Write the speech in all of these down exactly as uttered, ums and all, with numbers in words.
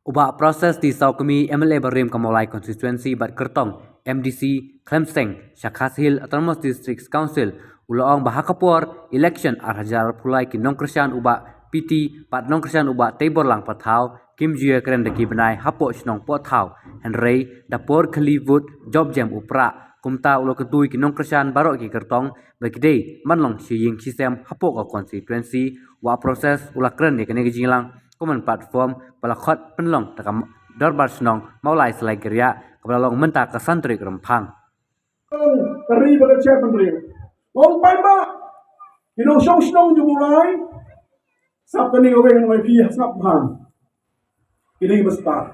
U Bah Proses T Sawkmie, M L A barim ka Mawlai Constituency bad kyrtong M D C khlem seng sha Khasi Hills Autonomous District Council, u la ong ba ha ka por election ar hajar arphew lai ki nongkyrshan u Bah P T bad nongkyrshan u Bah Teibor Langpathaw kim ju ïakren da ki bnai hapoh shnong Pohthaw, hynrei da por khylli vote jop jem u Prah. Kumta u la kyntu ïa ki nongkyrshan baroh ki kyrtong ba ki dei ban long shi ïing shi sem hapoh ka constituency. U Bah Proses u la kren ïa kane ka jingïalang kum ka platform ba la khot pynlong da ka Dorbar Shnong Mawlai Salai Kyrïah, kaba la long mynta ka san tarik Rymphang. Ka ri ba ka jait bynriew. Ong paidbah, ki nongshong shnong jong u Mawlai, sngap kane ka weng, nongwei phi sngap bha. Kine ki bastad.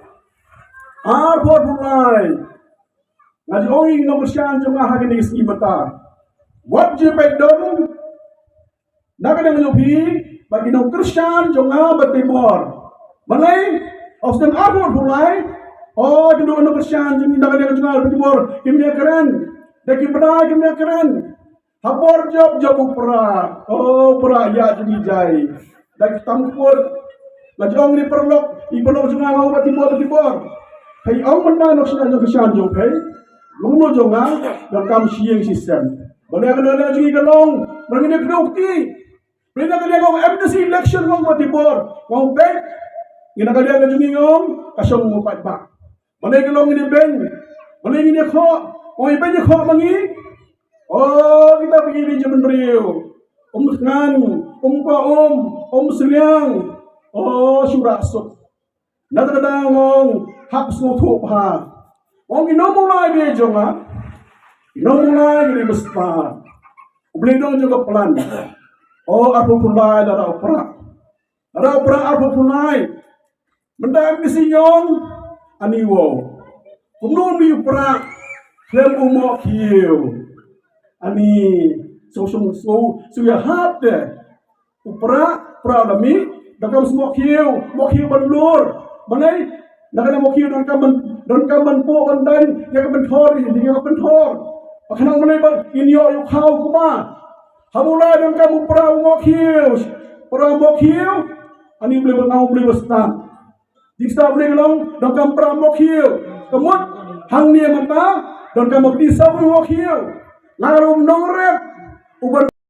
Arphew lai. Nga ju ong ïa ki nongkyrshan jong nga ha kine ki sngi mynta. Wat ju peit don na ka liang jong phi bad ki nongkyrshan jong nga ba Teibor. Balei? Ong sdang arphew lai. O, ki nongkyrshan jong nga na ka liang jong nga ba Teibor kim ïakren. Da ki bnai kim ïakren. Ha por jop jop u Prah. O, u Prah ïa jong ngi jai. Da ki tam kput. Nga ju ong ïa ki paralok, ïa ki paralok jong nga, nga ong ba Teibor, ba Teibor. Phi ong mynta nongkyrshan, nongkyrshan jong phi. Lum no jong nga, donkam shi ïing shi sem. Balei ka liang jong ngi ka long, ba ngin ïa kdew kti. Balei na ka liang jong M D C election nga ong ba Teibor. Nga ong peit. Ngi na ka liang jong ngi nga ong, ka shong mo paidbah. Balei ka long ngin ïa beiñ? Balei ngin ïa khoh? Ong ïa beiñ ïa khoh ma ngi. O, kita phi ïa beiñ jingmynriew. Um thngan, um kwah um, um sliang. O, shu rah suk. Na kata ka daw nga ong, hap sngewthuh bha. Ong ïa u Mawlai ba ïeit jong nga. Ïa u Mawlai ba ïeit bastad. U Blei dang jong ka plan. O, arphew lai da rah u Prah. Da rah u Prah arphew lai. Mynta M D C ñiong, ani wow. Kumno mi u Prah khlem u Mohkhiew? Ani sngewsih, sngewsih ïahap te. U Prah, Prah da mih, donkam shu Mohkhiew, Mohkhiew ban lur. Balei? Na ka liang Mohkhiew donkam ban, donkam ban pok ban daiñ ïa ka pynthor, ïa ka pynthor. Ba khnang balei ba ngin ïoh ïa u khaw kumba. Ha Mawlai donkam u Prah u Mohkhiew. Prah Mohkhiew. Ani Blei ba nang, Blei ba stad. Jingstad Blei ka long donkam Prah Mohkhiew. Ka mut hangne mynta donkam u P T Sawkmie Mohkhiew. Nga ruh nongrep u ban